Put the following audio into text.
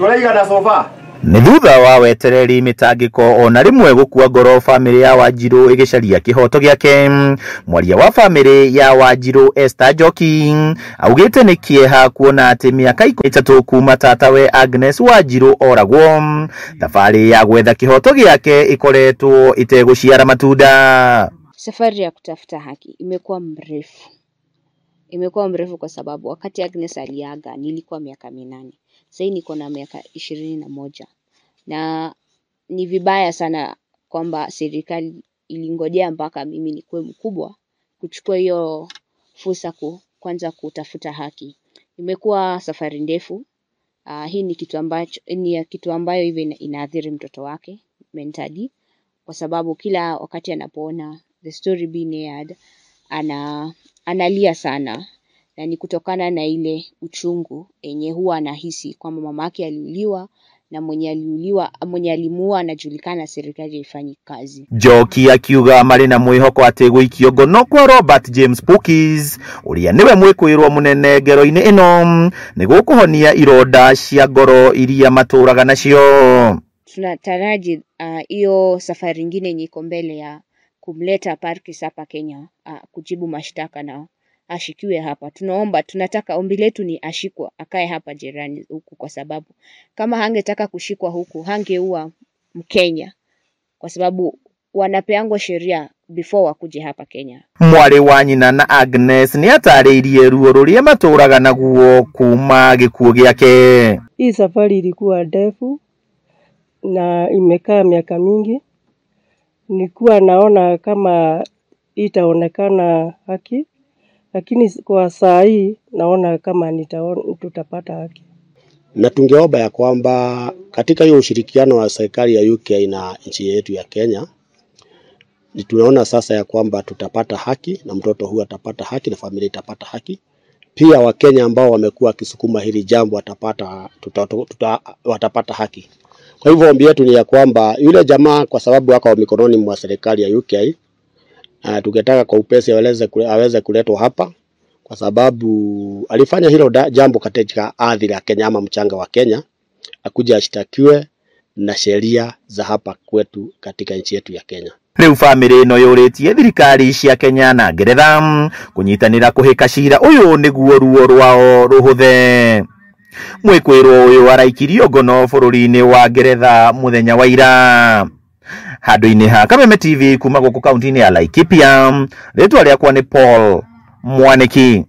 Tũraigana sofa. Nĩ thutha wa wetereri mĩtangĩko ona rĩmwe gũkua ngoro bamĩrĩ ya Wanjiru ĩgĩcaria kĩhoto gĩake. Mwaria wa bamĩrĩ ya Wanjiru Esther Njoki augĩte nĩ kĩeha kuona atĩ mĩaka 13 kuma tatawe Agnes Wanjiru oragwo, thabarĩ ya gwetha kĩhoto gĩake ĩkoretwo ĩtegũciara matunda. Safari ya kutafuta haki imekuwa mrefu. Imekuwa mrefu kwa sababu wakati Agnes aliaga nilikuwa miaka 8. Sasa niko na miaka 21. Na ni vibaya sana kwamba serikali ilingojea mpaka mimi nikuwe mkubwa kuchukua hiyo fursa kwanza kutafuta haki. Imekuwa safari ndefu. Hii ni kitu ambacho ni kitu ambayo hivi inaathiri mtoto wake mentally, kwa sababu kila wakati anapoona the story being aired analia sana, na ni kutokana na ile uchungu yenye huwa anahisi kwamba mamake aliuliwa na mwenye aliuliwa, mwenye alimuua anajulikana, serikali haifanyi kazi. Njoki akiuga marĩ na mwĩhoko atĩ gũikio ngono kwa Robert James Pukis ũrĩa nĩwe mwĩkũĩrwo mũnene ngero-inĩ ĩno nĩ gũkũhonia ironda cia ngoro iria matũraga nacio. Tunataraji hiyo safari nyingine yenye iko mbele ya kumleta Parkis hapa Kenya, kujibu mashtaka na ashikiwe hapa. Tunaomba, tunataka, ombi letu ni ashikwe, akae hapa jirani huku, kwa sababu kama hangetaka kushikwa huku hangeua Mkenya, kwa sababu wanapeangwa sheria before wakuje hapa Kenya. Mwarĩ wa nyina na Agnes nĩ atarĩirie ruo rũrĩa matũraga naguo kuma gĩkuũ gĩake. Hii safari ilikuwa ndefu na imekaa miaka mingi. Nilikuwa naona kama itaonekana haki, lakini kwa saa hii naona kama tutapata haki. Na tungeomba ya kwamba katika hiyo ushirikiano wa serikali ya UK na nchi yetu ya Kenya, tunaona sasa ya kwamba tutapata haki na mtoto huyu atapata haki na familia itapata haki. Pia Wakenya ambao wamekuwa wakisukuma hili jambo watapata haki. Kwa hivyo ombi yetu ni ya kwamba yule jamaa, kwa sababu wako mikononi mwa serikali ya UK, tungetaka kwa upesi aweze kuletwa hapa, kwa sababu alifanya hilo jambo katika ardhi ya Kenya ama mchanga wa Kenya, akuja ashtakiwe na sheria za hapa kwetu katika nchi yetu ya Kenya. Rĩu bamĩrĩ ĩno yũrĩtie thirikari cia Kenya na Ngeretha kũnyitanĩra kũhĩka cira ũyũ nĩguo ruo rwao rũhũthe. Mwĩkũĩrwo ũyũ araikirio ngono bũrũri-inĩ wa Ngeretha mũthenya wa ira. Handũ-inĩ ha Kameme TV kuma gũkũ kaunti-inĩ ya Laikipia, rĩtwa rĩakwa nĩ Paul Mwaniki.